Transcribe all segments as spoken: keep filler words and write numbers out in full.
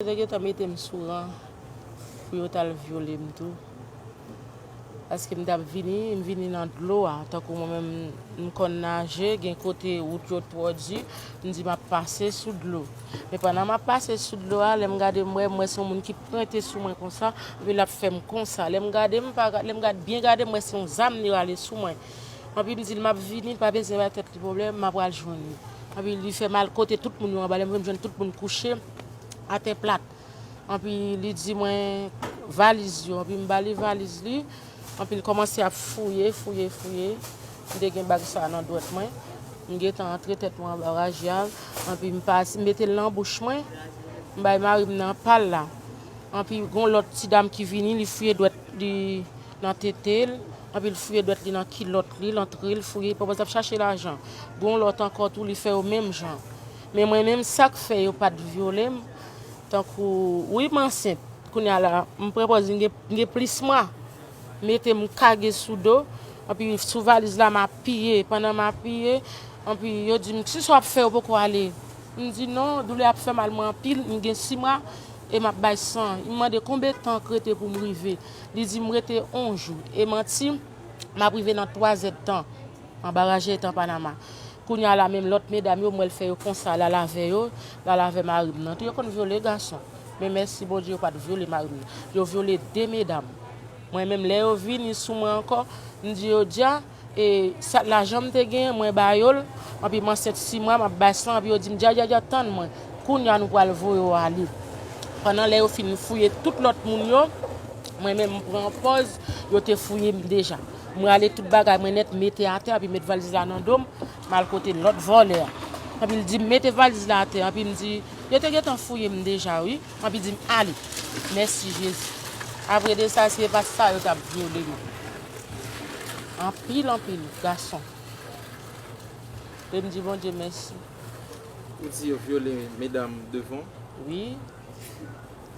Yo te gentan mete m sou ran pou yo t al vyole m tou. Paske m t ap vini, m vini nan dlo a. Tankou mwen menm, m konn naje, gen kote wout yo twò di, m di m ap pase sou dlo. Men pandan m ap pase sou dlo a, lè m gade m wè, m wè se yon moun ki pwente sou mwen konsa, epi l ap fè m konsa. Lè m gade m, pa, lè m gad, byen gade m wè se yon zam li rale sou mwen. Anpi m di l m ap vini, l pa bezwen bay tèt li pwoblèm, m ap al jwenn li. Anpi li fè m al kote tout moun yo anba, lè m rive m jwenn tout moun kouche atè plat. Anpi li di mwen valiz yo, anpi m ba li valiz li, anpi l kòmanse ap fouye, fouye, fouye. M te gen bag sa nan dwèt mwen. M gentan antre tèt mwen anba raje a, anpi m pase, m mete l nan bouch mwen. M bay mari m nan pa l la. Anpi gon lòt ti dam ki vini, li fouye dwèt li nan tete l, anpi l fouye dwèt li nan kilòt li, l antre, l fouye, li poko t ap chache lajan. Gon lòt ankò tou, li fè yo menm jan. Men mwen menm, sa k fè yo pa t vyole m, tankou, wi, m ansent. Kounye a la, m pran pòz, m gen, m gen plis mwa. Mete m kage sou do, anpi sou valiz la, m apiye. Pandan m apiye, anpi yo di m, "Kisa w ap fè, ou poko ale?" M di, "Non, doulè ap fè mal mwen anpil, m gen sis mwa, e m ap bay san." Li mande konbyen tan k rete pou m rive. Li di m rete yon jou. E manti, m ap rive nan twazè d tan. Anba raje etan Panama. Kounye a la, menm lòt medam yo, m wè l fè yo konsa, l al avè yo, l al avè mari m nan tou. Yo konn vyole gason. Men mèsi Bondye, yo pa t vyole mari m nan. Yo vyole de medam. Mwen menm, lè yo vini sou mwen ankò, m di yo, "Dja, e sa, lajan m te genyen, mwen ba yo l, anpi m ansent sis mwa, m ap bay san," anpi yo di m, "Dja, dja, dja, tann mwen. Kounye a, nou pral voye w ale." Pandan lè yo fin fouye tout lòt moun yo, mwen menm, m pran pòz, yo te fouye m deja. Mwen ale tout bagay mwen nèt, mete atè, anpi met valiz la nan do m, m al kote lòt vòlè a. Anpi l di m, "Mete valiz la atè," anpi m di, "Yo te gentan fouye m deja, wi." Anpi di m, "Ale." Mèsi Jezi. Apre de sa, si se pa t sa, yo t ap vyole m. Anpil, anpil, gason. E m di Bondye mèsi. Ou di yo vyole medam devan? Wi.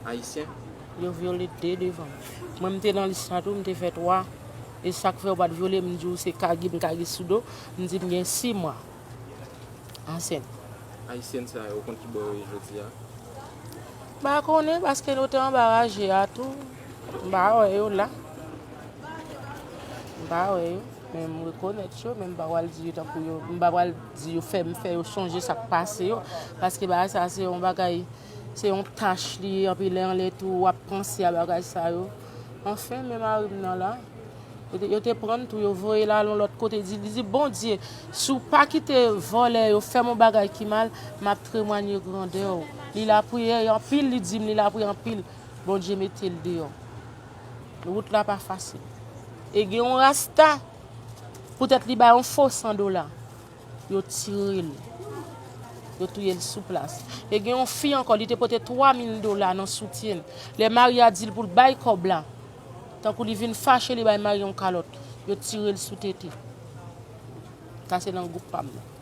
Ayisyen? Yo vyole de devan m. Mwen, m te nan lis la tou, m te fè twa. E sa k fè yo pa t vyole m, m di w se kage, m kage sou do. M di m gen sis mwa ansent. Ayisyen sa yo, ou konn ki bò yo ye jodi a? M pa konnen, paske nou te anba raje a tou. M pa wè yo la. M pa wè yo. Men m rekonèt yo, men m pa pral di yo tankou yo. M pa pral di yo fè m fè yo sonje sa k pase yo. Paske bagay sa se yon bagay, se yon tach li ye, anpi lè anlè tou, w ap panse a bagay sa yo. Anfen, men mari m nan la. Yo te, yo te pran l tou, yo voye l al yon lòt kote. Di, li di, "Bondye, si w pa kite vòlè yo fè m yon bagay ki mal, m ap temwanye grandè w." Li lapriyè anpil, li di m li lapriyè anpil. Bondye mete l deyò. Wout la pa fasil. E gen yon rasta, poutèt li bay yon fo san dola. Yo tire l. Yo touye l sou plas. E gen yon fi ankò, li te pote twa mil dola nan soutyen l. Lè mari a di l pou l bay kòb la, tankou li vin fache, li bay mari yon kalòt. Yo tire l sou tete. Sa se nan gwoup pa m nan.